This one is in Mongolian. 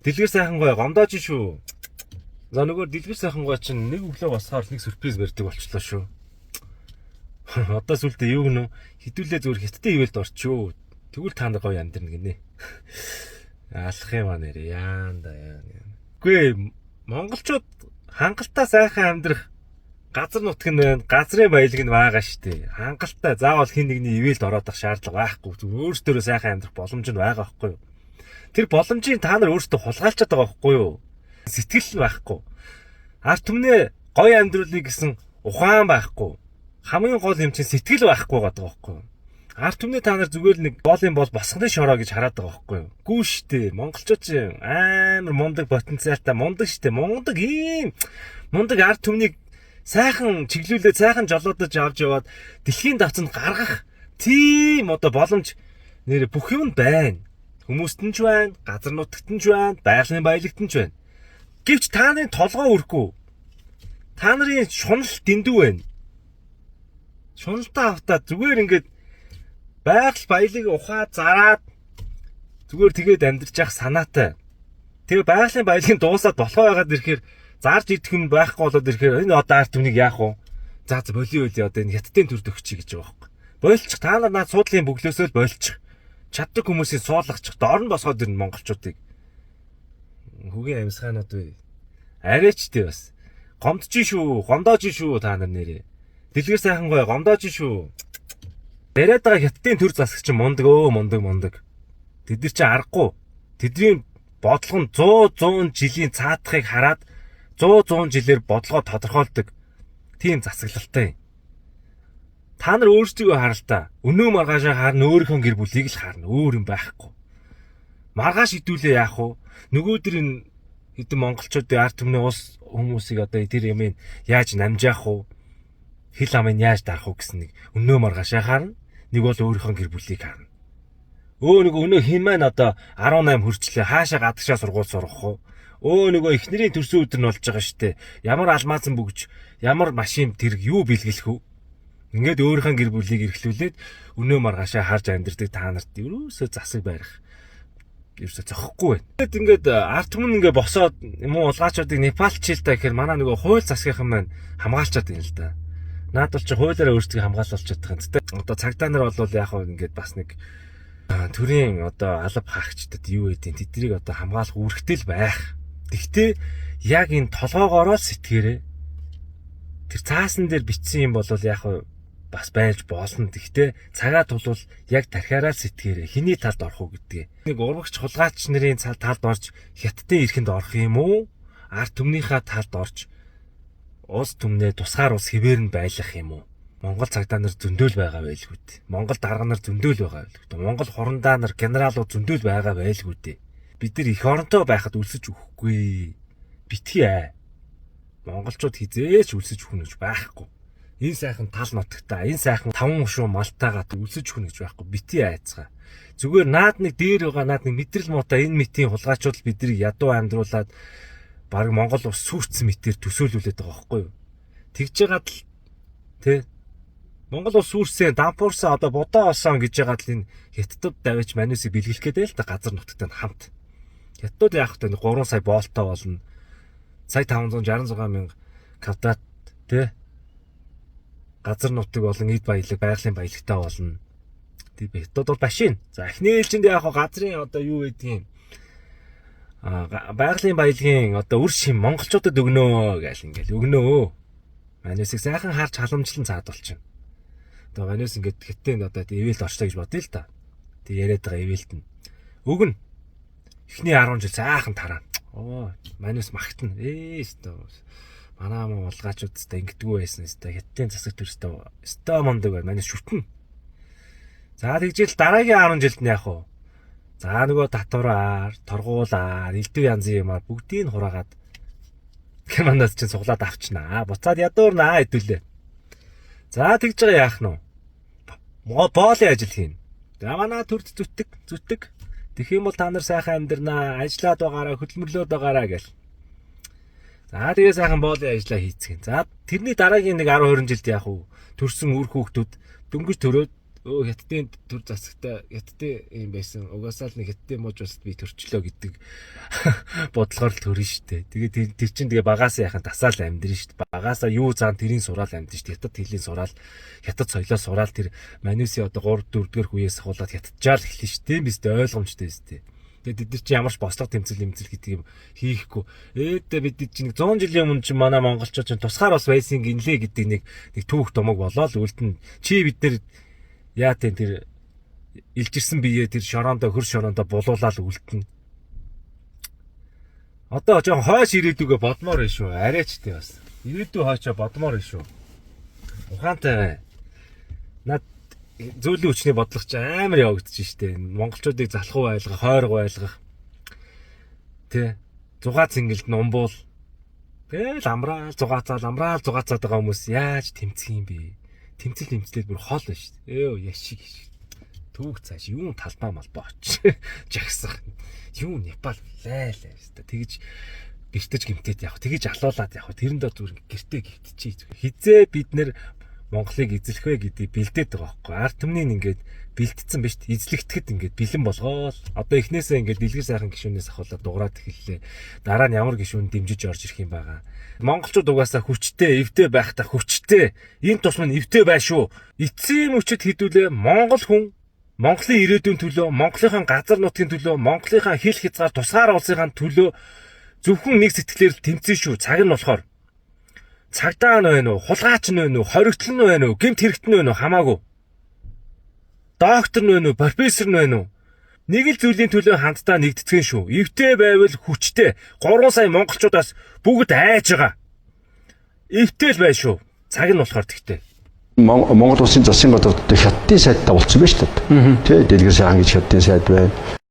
Дэлгэр сайхан гой гомдоож шүү. За, нөгөө дэлгэр сайхан гой чинь нэг өглөө босохоор нэг сюрприз барьдаг болчлоо шүү. Одоо сүлдээ юу гэнэ, хэдүүлээ зүгээр хятадын ивэлд орчоо. Тэгвэл та нар гоё амьдрна гинэ. Алах юм а нэр яан да яан яан. Үгүй, монголчууд хангалттай сайхан амьдрах газар нутг нь байна. Газрын баялаг нь байгаа штэ. Хангалттай заавал хин нэгний ивэлд ороод ах шаардлага байхгүй. Зүгээр өөрсдөө сайхан амьдрах боломж нь байгаа байхгүй юу? Тэр боломжийг та нар өөрсдөө хулгайлчаад байгаа байхгүй юу? Сэтгэл нь байхгүй. Ард түмнээ гоё амьдруулъя гэсэн ухаан байхгүй. Хамгийн гол юм чинь сэтгэл байхгүй байгаа байхгүй юу? Ард түмнээ та нар зүгээр л нэг боолын бол босгоны шороо гэж хараад байгаа байхгүй юу? Гүү штэ. Монголчууд чинь амар мундаг потенциалтай, мундаг штэ. Мундаг ийм мундаг ард түмнийг сайхан чиглүүлээд, сайхан жолоодож авч яваад дэлхийн давцанд гаргах тийм одоо боломж нэр бүх юм байна. Хүмүүст нь ч байна, газар нутагт нь ч байна, байгалийн баялагт нь ч байна. Гэвч та нарын толгой өрөхгүй. Та нарын шунал дэндүү байна. Шуналтаа автаа зүгээр ингээд байгаль баялаг ухаа зараад зүгээр тэгээд амьдарч явах санаатай. Тэгээ байгалийн баялагын дуусаад болохоо байгаад ирэхээр, зарж идэх юм байхгүй болоод ирэхээр энэ одоо ард түмнийг яах вэ? За за, боли боли, одоо энэ хятадын төрд өгчий гэж байгаа байхгүй. Болчих, та нар наад суудлын бөглөөсөө л болчих. Чаддаг хүмүүсийн суулгачих, доор нь босгоод ирнэ монголчуудыг. Хөгийн амьсгаанууд вэ? Арайч тий бас. Гомдож шүү, гомдоож шүү та нар нэрээ. Дэлгэр сайхан гой гомдоож шүү. Яриад байгаа хятадын төр засаг чинь мундаг өө, мундаг мундаг. Тэд нар чинь аргагүй. Тэдний бодлого нь 100 100 жилийн цаадахыг хараад 100 100 жилээр бодлогоо тодорхойлдог тийм засаглалтай. Та нар өөрсдийгөө харал та. Өнөө маргаашаа харна, өөрийнхөө гэр бүлийг л харна. Өөр юм байхгүй. Маргааш хэдүүлээ яах вэ? Нөгөөдөр энэ хэдэн монголчуудын ард түмний улс хүмүүсийг одоо тэр юмыг яаж намжаах вэ? Хил амыг яаж дарах вэ гэсэн нэг өнөө маргаашаа харна. Нэг бол өөрийнхөө гэр бүлийг харна. Өө, нэг өнөө хин маань одоо 18 хүрчлээ, хаашаа гадагшаа сургууль сургах вэ? Өө, нөгөө эхнэрийн төрсөн өдөр нь болж байгаа штэ. Ямар алмаазан бөгж, ямар машин тэрэг юу бэлгэлэх вэ? Ингээд өөрийнхөө гэр бүлийг эрхлүүлээд өнөө маргаашаа харж амьдардаг та нарт ерөөсөө засаг барих ерөөсөө зохихгүй байна. Тэгэд ингээд ард түмэн ингээд босоод юм уу улгаачуудыг Непалчил та гэхээр манай нөгөө хууль засгийнхан маань хамгаалчаад байна л да. Наад бол чи хуулиараа өөрсдөө хамгаалуулж чадах юм. Гэтэ одоо цагдаа нар бол яг хөө ингээд бас нэг төрийн одоо алба хаагчдад юу гэдэг тэднийг одоо хамгаалах үүрэгтэй л байх. Тэгтээ яг энэ толгоогоороо л сэтгээрээ. Тэр цаасан дээр бичсэн юм бол яг хөө бас байж болно. Тэгтээ цагаа тулвал яг тархиараа л сэтгээрээ. Хэний талд орох уу гэдгээ. Нэг урвагч хулгайч нарын талд орж хятадын эрхэнд орох юм уу? Ард түмнийхээ талд орж улс түмнээ тусгаар улс хэвээр нь байлгах юм уу? Монгол цагдаа нар зөндөөл байгаа байлгүй дээ. Монгол дарга нар зөндөөл байгаа байлгүй дээ. Монгол хурандаа нар, генералууд зөндөөл байгаа байлгүй дээ. Бид нар эх оронтой байхад үлсэж өгөхгүй. Битгий аа. Монголчууд хизээч үлсэж өгнө гэж байхгүй. Энэ сайхан тал нутагтаа, энэ сайхан таван шуу малтайгаа үлсэж өгнө гэж байхгүй. Битгий айцгаа. Зүгээр наад нэг дээр байгаа наад нэг мэдрэл муутай энэ мэтийн хулгайчууд биднийг ядуу амьдруулад баг Монгол ус сүрцэн мэтэр төсөөлүүлээд байгаа байхгүй юу? Тэгж яагаад л тэ Монгол улс сүрсэн, дампуурсан, одоо будаа олсон гэж яагаад л энэ хятадд давж манусыг бэлгэлэх гээд л та газар нутагтай хамт. Хятадууд яах вэ? 3 сая боолтой болно. Сая 566 мянга квадрат тэ газар нутаг болон эд баялаг, байгалийн баялагтай болно. Тэг хятад бол башин. За, эхний ээлжинд яг газрын одоо юу гэдгийг байгалийн баялагын одоо үр шим монголчуудад өгнөө гэл ингээл өгнөө. Манусыг сайхан харж халамжлан цаад болчихно. Одоо манус ингээд хятадд одоо ивэлт орчлоо гэж бодъё л та. Тэг яриад байгаа ивэлт нь. Өгнө. Эхний 10 жил сайхан тараа. Оо, манус магтана. Өстөө. Манай муу улгаачууд өстөө ингэдэггүй байсан өстөө. Хятадын засаг төрстөө өстөө мундаг байна. Манус шүтнэ. За, тэгжэл дараагийн 10 жилд нь яах вэ? За, нөгөө татвараар, торгуулаар, элдв янзын юмар бүгдийг хураагаад Германаас чинь суглаад авчнаа. Буцаад ядуурнаа хэдүүлээ. За, тэгж байгаа яах нь вэ? Боолын ажил хийнэ. За, манай төрд зүтэг зүтэг. Тэгэх юм бол та нар сайхан амьдрнаа, ажиллаад байгаараа, хөдөлмөрлөөд байгаараа гэл. За, тэгээ сайхан боолын ажлаа хийцгэн. За, тэрний дараагийн нэг 10 20 жилд яах вэ? Төрсөн үр хүүхдүүд дөнгөж төрөөд Өө, Хятадын төр засагтай, Хятадын юм байсан. Угаасаа л нэг Хятадын мууж улсад би төрчлөө гэдэг бодлогоор л төрнө штэ. Тэгээ тэр чинь тэгээ багаасаа яхан тасаал амьдрын штэ. Багаасаа юу заан тэрийн сураал амьдрын штэ. Хятад хэлийг сураал, хятад соёлоо сураал, тэр манусын одоо 3 4 дугаар үеэс ахуулаад хятаджаал эхэлнэ штэ. Тийм биз дээ, ойлгомжтой биз дээ. Тэгээд бид нар чи ямар ч бослого, тэмцэл эмцэл гэдэг юм хийхгүй. Ээдээ, бид чинь 100 жилийн өмнө чинь манай монголчууд чинь тусгаар бас байсан гинлээ гэдэг нэг түүх томог болоод үлдэн. Чи бид нар яа тийм тэр илжирсэн биеэ тэр шороондоо, хөр шороондоо булуулаад үлдэнэ. Одоо жоохон хойш ирээдүгөө бодмоор байна шүү. Арайч тий бас. Ирээдүй хойчоо бодмоор байна шүү. Ухаантай бай. Над зөөлөн хүчний бодлого чи амар явагдчих штэ. Монголчуудыг залхуу байлгах, хойрог байлгах. Тэ. Зугаа цэнгэлд нумбуул. Тэгэл амраал зугаацаал, амраал зугаацаад байгаа хүмүүс яаж тэмцэх юм бэ? Тэмцэл тэмцлээд бүр хол байна шүү дээ. Өө, яшиг яшиг. Түүх цааш юун талбай малбай очиж жагсах. Юу Непал лайлаа шүү дээ. Тэгж гэртэж гимтээд явах. Тэгж алуулаад явах. Тэрэндээ зүгээр гэртээ гимтчихье. Хизээ бид нэр Монголыг эзлэх вэ гэдгийг бэлдээд байгаа байхгүй. Ард түмнийг ингээд бэлтцсэн ба шүү дээ. Эзлэгдэхэд ингээд бэлэн болгоол. Одоо эхнээсээ ингээд Дэлгэр сайхан гишүүнээс ахуулаад дуграад эхэллээ. Дараа нь ямар гишүүн дэмжиж орж ирэх юм байгаа. Монголчууд угаасаа хүчтэй, эвтэй байхдаа хүчтэй. Энэ тусам нь эвтэй бай шүү. Эцсийн мөчөд хэдүүлээ Монгол хүн Монголын ирээдүйн төлөө, Монголынхаа газар нутгийн төлөө, Монголынхаа хил хязгаар тусгаар улсынхаа төлөө зөвхөн нэг сэтгэлээр л тэмцэн шүү. Цаг нь болохоор цагдаа нь байна уу, хулгайч нь байна уу, хоригдол нь байна уу, гэмт хэрэгт нь байна уу, хамаагүй. Доктор нь байна уу, профессор нь байна уу? Нэг л зүйлийн төлөө хамтдаа нэгдцгэн шүү. Эвтэй байвал хүчтэй. 3 сая монголчуудаас бүгд айж байгаа. Эвтэй л бай шүү. Цаг нь болохоор тэгтэй. Монгол улсын засгийн газар одоо Хятадын сайдтай болцсон байна шүү дээ. Тэ, Дэлгэр сайхан гэж Хятадын сайд байна.